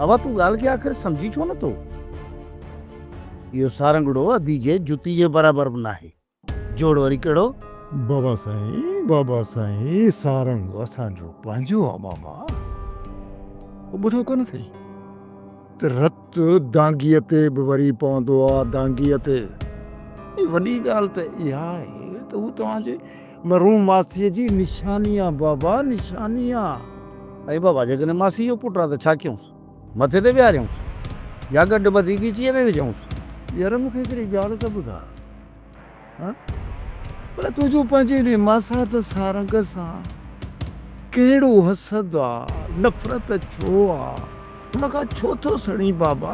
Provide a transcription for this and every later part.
ابا تون ڳالهه کي آخر سمجهين ڇو نٿو؟ اهو سارنگڙو ادي جي جتي جي برابر به ناهي. جوڙ وري ڪهڙو؟ بابا سائين، بابا سائين، سارنگ اسان جو پنهنجو آ ماما. تو ٻڌو ڪونه اٿئي ته رت دانگيء تي به وري پوندو آ، دانگيء تي. ۽ وڏي ڳالهه ته اها آهي ته هو توهان جي مرحوم ماسيء جي نشاني آ بابا، نشاني آ. ۽ بابا جيڪڏهن ماسيء جو پٽ آ ته ڇا ڪيونس؟ مٿي تي ويهاريونس يا ڳنڍ ٻڌي ڳچيء ۾ وجهونس؟ يار مون کي هڪڙي ڳالهه ته ٻڌاء. ها؟ پر تنهنجو پنهنجي انهيء ماسات سارنگ سان ڪهڙو حسد آ، نفرت ڇو آ، هن کان ڇو ٿو سڙين بابا؟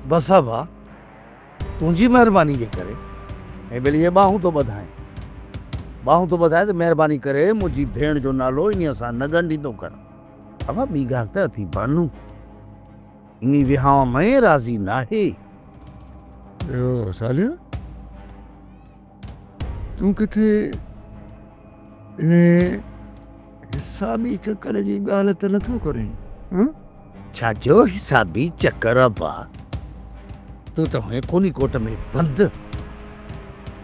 بس ابا، تنهنجي مهرباني جي ڪري ۽ ٻيلي اهي ٻانهون ٿو ٻڌائين، ٻانهون ٿو ٻڌائين ته مهرباني ڪري منهنجي ڀيڻ جو نالو انهيء سان نه ڳنڍيندو ڪر. ابا ٻي ڳالهه ته اٿي بانو انهي وهانء ۾ راضي ناهي. ٻيو صالح تون ڪٿي انهي حسابي چڪر جي ڳالهه ته نٿو ڪرين؟ هان؟ ڇا جو حسابي چڪر ابا؟ تون ته هئين ڪوني ڪوٽ ۾ بند.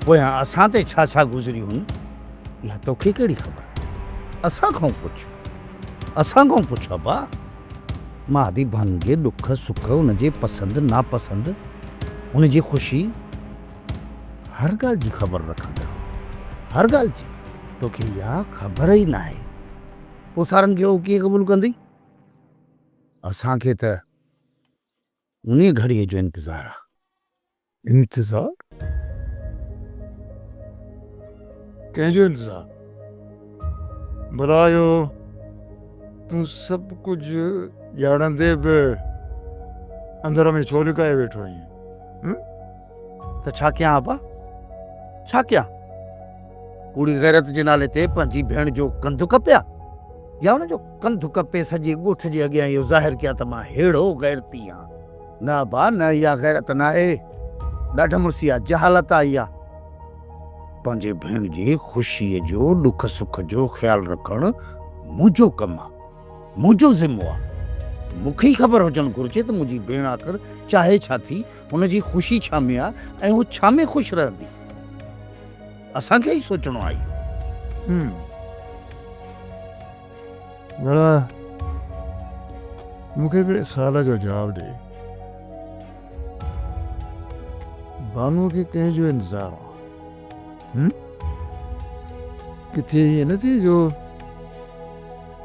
پويان اسان تي ڇا ڇا گذريون هن، اها توکي ڪهڙي خبر؟ اسان کان پڇ، اسان کان پڇ ابا. مان ادي بانو جي ڏک سک، ان جي پسند ناپسند، ان جي خوشي، هر ڳالهه جي خبر رکندڙ هان، هر ڳالهه جي. توکي اها خبر ئي ناهي. پوء سارنگ کي هو ڪيئن قبول ڪندي؟ اسان کي ته انهيء گهڙيء جو انتظار آ. انتظار؟ ڪنهن جو انتظار؟ ڀلا اهو تون سڀ ڪجهه ڄاڻندي به اندر ۾ ڇو لڪائي ويٺو آهين؟ ته ڇا ڪيان ابا؟ ڇا ڪيان؟ ڪوڙي غيرت جي نالي تي پنهنجي ڀيڻ جو ڪنڌ ڪپيا يا ان جو ڪنڌ ڪپي سڄي ڳوٺ جي اڳيان اهو ظاهر ڪيان ته مان ههڙو غيرتي آهيان. نه ابا نه اها غيرت ناهي، ڏاڍ مڙسي آ، جهالت آ اها. پنهنجي ڀيڻ جي خوشيء جو ڏک سک جو خيال رکڻ منهنجو ڪم آ، منهنجو ذمو آ. مون کي ئي خبر هجڻ گهرجي ته منهنجي ڀيڻ آخر چاهي ڇا ٿي، هن جي خوشي ڇا ۾ آ ۽ هوء ڇا ۾ خوش رهندي. اسان کي ئي سوچڻو آ اهو. ڀلا مون کي هڪڙي سوال جو جواب ڏي. بانوء کي ڪنهن جو انتظار آ؟ هم؟ ڪٿي ائين نه ٿئي جو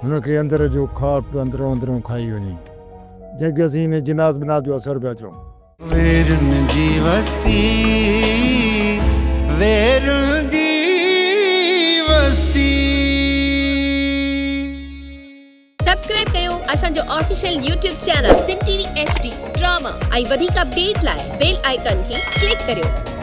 هن کي اندر جو کاٽ اندرون اندرون کائي وڃي، جنهن کي اسين انهي جناس بناس جو اثر پيا چئون. ويرن جي وستي، ويرن جي وستي. سبسڪرائب ڪيو اسان جو official YouTube channel Sindh T V H D drama ۽ وڌيڪ اپڊيٽ لاء بيل آئيڪان کي ڪلڪ ڪريو.